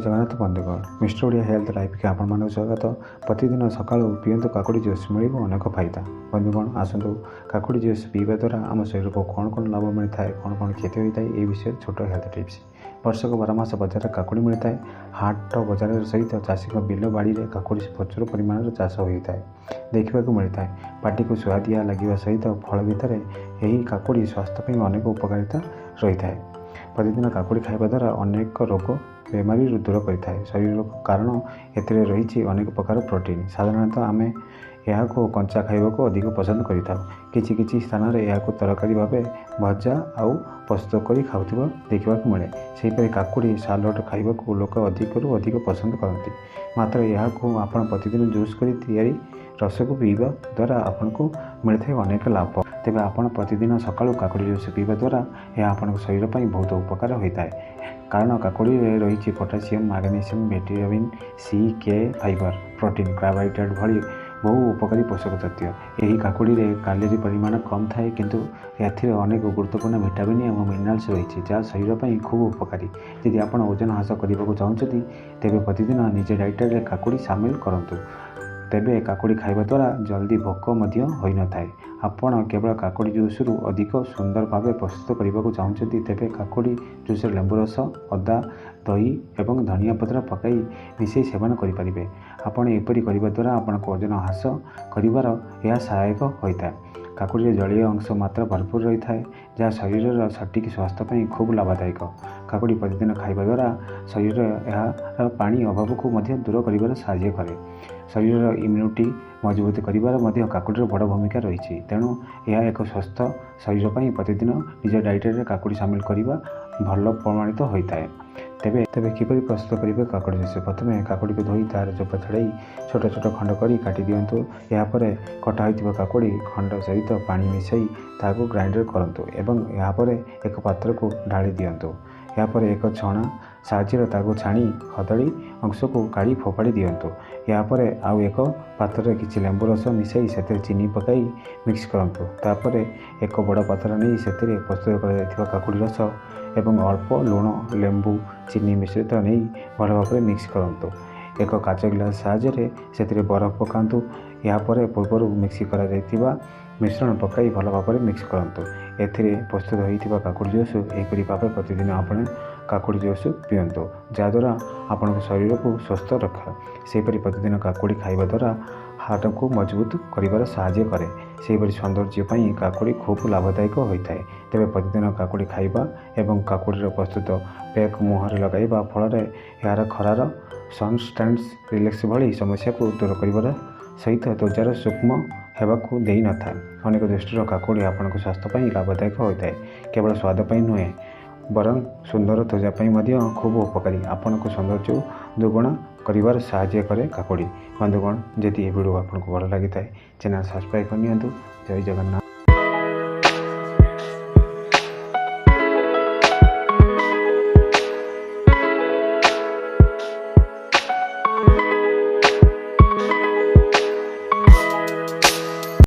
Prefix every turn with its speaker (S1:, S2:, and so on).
S1: ଜଗନ୍ନାଥ ବନ୍ଧୁଗଣ, mister Odia health ଲାଇଫ୍‌କୁ ଆପଣମାନଙ୍କୁ ସ୍ୱାଗତ। ପ୍ରତିଦିନ ସକାଳୁ ପିଅନ୍ତୁ କାକୁଡ଼ି ଜୁସ୍, ମିଳିବ ଅନେକ ଫାଇଦା। ବନ୍ଧୁଗଣ, ଆସନ୍ତୁ କାକୁଡ଼ି ଜୁସ୍ ପିଇବା ଦ୍ୱାରା ଆମ ଶରୀରକୁ କ'ଣ କ'ଣ ଲାଭ ମିଳିଥାଏ, କ'ଣ କ'ଣ କ୍ଷତି ହୋଇଥାଏ, ଏ ବିଷୟରେ ଛୋଟ ହେଲ୍ଥ ଟିପ୍ସ। ବର୍ଷକ 12 ମାସ ବଜାରରେ କାକୁଡ଼ି ମିଳିଥାଏ। ହାଟ ବଜାର ସହିତ ଚାଷୀଙ୍କ ବିଲ ବାଡ଼ିରେ କାକୁଡ଼ି ପ୍ରଚୁର ପରିମାଣରେ ଚାଷ ହୋଇଥାଏ, ଦେଖିବାକୁ ମିଳିଥାଏ। ପାଟିକୁ ସୁଆଦିଆ ଲାଗିବା ସହିତ ଫଳ ଭିତରେ ଏହି କାକୁଡ଼ି ସ୍ୱାସ୍ଥ୍ୟ ପାଇଁ ଅନେକ ଉପକାରିତା ରହିଥାଏ। ପ୍ରତିଦିନ କାକୁଡ଼ି ଖାଇବା ଦ୍ୱାରା ଅନେକ ରୋଗ ବେମାରୀରୁ ଦୂର କରିଥାଏ ଶରୀରକୁ, କାରଣ ଏଥିରେ ରହିଛି ଅନେକ ପ୍ରକାର ପ୍ରୋଟିନ୍। ସାଧାରଣତଃ ଆମେ ଏହାକୁ କଞ୍ଚା ଖାଇବାକୁ ଅଧିକ ପସନ୍ଦ କରିଥାଉ। କିଛି କିଛି ସ୍ଥାନରେ ଏହାକୁ ତରକାରୀ ଭାବେ ଭଜା ଆଉ ପ୍ରସ୍ତୁତ କରି ଖାଉଥିବା ଦେଖିବାକୁ ମିଳେ। ସେହିପରି କାକୁଡ଼ି ସାଲଡ଼ ଖାଇବାକୁ ଲୋକ ଅଧିକରୁ ଅଧିକ ପସନ୍ଦ କରନ୍ତି। ମାତ୍ର ଏହାକୁ ଆପଣ ପ୍ରତିଦିନ ଜୁସ୍ କରି ତିଆରି ରସକୁ ପିଇବା ଦ୍ୱାରା ଆପଣଙ୍କୁ ମିଳିଥାଏ ଅନେକ ଲାଭ। ତେବେ ଆପଣ ପ୍ରତିଦିନ ସକାଳୁ କାକୁଡ଼ି ଜୁସ୍ ପିଇବା ଦ୍ୱାରା ଏହା ଆପଣଙ୍କ ଶରୀର ପାଇଁ ବହୁତ ଉପକାର ହୋଇଥାଏ, କାରଣ କାକୁଡ଼ିରେ ରହିଛି potassium, magnesium, vitamin C, K, fibre, protein, carbohydrate ଭଳି ବହୁ ଉପକାରୀ ପୋଷକ ତତ୍ତ୍ୱ। ଏହି କାକୁଡ଼ିରେ କ୍ୟାଲୋରୀ ପରିମାଣ କମ୍ ଥାଏ, କିନ୍ତୁ ଏଥିରେ ଅନେକ ଗୁରୁତ୍ୱପୂର୍ଣ୍ଣ ଭିଟାମିନ୍ ଏବଂ ମିନେରାଲ୍ସ ରହିଛି, ଯାହା ଶରୀର ପାଇଁ ଖୁବ୍ ଉପକାରୀ। ଯଦି ଆପଣ ଓଜନ ହ୍ରାସ କରିବାକୁ ଚାହୁଁଛନ୍ତି, ତେବେ ପ୍ରତିଦିନ ନିଜ ଡାଏଟ୍ରେ କାକୁଡ଼ି ସାମିଲ କରନ୍ତୁ। ତେବେ କାକୁଡ଼ି ଖାଇବା ଦ୍ୱାରା ଜଲ୍ଦି ଭୋକ ମଧ୍ୟ ହୋଇନଥାଏ। ଆପଣ କେବଳ କାକୁଡ଼ି ଜୁସ୍ରୁ ଅଧିକ ସୁନ୍ଦର ଭାବେ ପ୍ରସ୍ତୁତ କରିବାକୁ ଚାହୁଁଛନ୍ତି, ତେବେ କାକୁଡ଼ି ଜୁସ୍ରେ ଲେମ୍ବୁ ରସ, ଅଦା, ଦହି ଏବଂ ଧନିଆ ପତ୍ର ପକାଇ ମିଶାଇ ସେବନ କରିପାରିବେ। ଆପଣ ଏପରି କରିବା ଦ୍ୱାରା ଆପଣଙ୍କ ଓଜନ ହ୍ରାସ କରିବାର ଏହା ସହାୟକ ହୋଇଥାଏ। କାକୁଡ଼ିରେ ଜଳୀୟ ଅଂଶ ମାତ୍ରା ଭରପୁର ରହିଥାଏ, ଯାହା ଶରୀରର ସଠିକ୍ ସ୍ୱାସ୍ଥ୍ୟ ପାଇଁ ଖୁବ୍ ଲାଭଦାୟକ। କାକୁଡ଼ି ପ୍ରତିଦିନ ଖାଇବା ଦ୍ୱାରା ଶରୀର ଏହାର ପାଣି ଅଭାବକୁ ମଧ୍ୟ ଦୂର କରିବାରେ ସାହାଯ୍ୟ କରେ। ଶରୀରର ଇମ୍ୟୁନିଟି ମଜବୁତ କରିବାର ମଧ୍ୟ କାକୁଡ଼ିର ବଡ଼ ଭୂମିକା ରହିଛି। ତେଣୁ ଏହା ଏକ ସୁସ୍ଥ ଶରୀର ପାଇଁ ପ୍ରତିଦିନ ନିଜ ଡାଏଟ୍ରେ କାକୁଡ଼ି ସାମିଲ କରିବା ଭଲ ପ୍ରମାଣିତ ହୋଇଥାଏ। ତେବେ କିପରି ପ୍ରସ୍ତୁତ କରିବେ କାକୁଡ଼ି ଜୁସ୍? ପ୍ରଥମେ କାକୁଡ଼ିକୁ ଧୋଇ ତାର ଚୋପା ଛଡ଼ାଇ ଛୋଟ ଛୋଟ ଖଣ୍ଡ କରି କାଟି ଦିଅନ୍ତୁ। ଏହାପରେ କଟା ହୋଇଥିବା କାକୁଡ଼ି ଖଣ୍ଡ ସହିତ ପାଣି ମିଶାଇ ତାହାକୁ ଗ୍ରାଇଣ୍ଡର କରନ୍ତୁ ଏବଂ ଏହାପରେ ଏକ ପାତ୍ରକୁ ଢାଳି ଦିଅନ୍ତୁ। ଏହାପରେ ଏକ ଛଣା ସାହାଯ୍ୟରେ ତାକୁ ଛାଣି ଖଦଡ଼ି ଅଂଶକୁ କାଢ଼ି ଫୋପାଡ଼ି ଦିଅନ୍ତୁ। ଏହାପରେ ଆଉ ଏକ ପାତ୍ରରେ କିଛି ଲେମ୍ବୁ ରସ ମିଶାଇ ସେଥିରେ ଚିନି ପକାଇ ମିକ୍ସ କରନ୍ତୁ। ତାପରେ ଏକ ବଡ଼ ପାତ୍ର ନେଇ ସେଥିରେ ପ୍ରସ୍ତୁତ କରାଯାଇଥିବା କାକୁଡ଼ି ରସ ଏବଂ ଅଳ୍ପ ଲୁଣ, ଲେମ୍ବୁ, ଚିନି ମିଶ୍ରିତ ନେଇ ଭଲ ଭାବରେ ମିକ୍ସ କରନ୍ତୁ। ଏକ କାଚ ଗ୍ଲାସ୍ ସାହାଯ୍ୟରେ ସେଥିରେ ବରଫ ପକାନ୍ତୁ। ଏହାପରେ ପୂର୍ବରୁ ମିକ୍ସ କରାଯାଇଥିବା ମିଶ୍ରଣ ପକାଇ ଭଲ ଭାବରେ ମିକ୍ସ କରନ୍ତୁ। ଏଥିରେ ପ୍ରସ୍ତୁତ ହୋଇଥିବା କାକୁଡ଼ି ଜୁସ୍ ଏହିପରି ଭାବେ ପ୍ରତିଦିନ ଆପଣ କାକୁଡ଼ି ଜୁସ୍ ପିଅନ୍ତୁ, ଯାହାଦ୍ୱାରା ଆପଣଙ୍କ ଶରୀରକୁ ସୁସ୍ଥ ରଖେ। ସେହିପରି ପ୍ରତିଦିନ କାକୁଡ଼ି ଖାଇବା ଦ୍ୱାରା ହାଡ଼କୁ ମଜବୁତ କରିବାର ସାହାଯ୍ୟ କରେ। ସେହିପରି ସୌନ୍ଦର୍ଯ୍ୟ ପାଇଁ କାକୁଡ଼ି ଖୁବ୍ ଲାଭଦାୟକ ହୋଇଥାଏ। ତେବେ ପ୍ରତିଦିନ କାକୁଡ଼ି ଖାଇବା ଏବଂ କାକୁଡ଼ିର ପ୍ରସ୍ତୁତ ପ୍ୟାକ୍ ମୁହଁରେ ଲଗାଇବା ଫଳରେ ଏହାର ଖରାର ସନଷ୍ଟାନ୍ସ ରିଲାକ୍ସ ଭଳି ସମସ୍ୟାକୁ ଦୂର କରିବାର ସହିତ ତ୍ୱଚାର ସୂକ୍ଷ୍ମ ହେବାକୁ ଦେଇନଥାଏ। ଅନେକ ଦୃଷ୍ଟିର କାକୁଡ଼ି ଆପଣଙ୍କ ସ୍ୱାସ୍ଥ୍ୟ ପାଇଁ ଲାଭଦାୟକ ହୋଇଥାଏ। କେବଳ ସ୍ୱାଦ ପାଇଁ ନୁହେଁ, ବରଂ ସୁନ୍ଦର ତ୍ୱଚା ପାଇଁ ମଧ୍ୟ ଖୁବ୍ ଉପକାରୀ। ଆପଣଙ୍କ ସୌନ୍ଦର୍ଯ୍ୟ ଦୁଗୁଣ କରିବାର ସାହାଯ୍ୟ କରେ କାକୁଡ଼ି। ବନ୍ଧୁଗଣ, ଯଦି ଏ ଭିଡ଼ିଓ ଆପଣଙ୍କୁ ଭଲ ଲାଗିଥାଏ, ଚ୍ୟାନେଲ୍ ସବସ୍କ୍ରାଇବ୍ କରିନିଅନ୍ତୁ। ଜୟ ଜଗନ୍ନାଥ।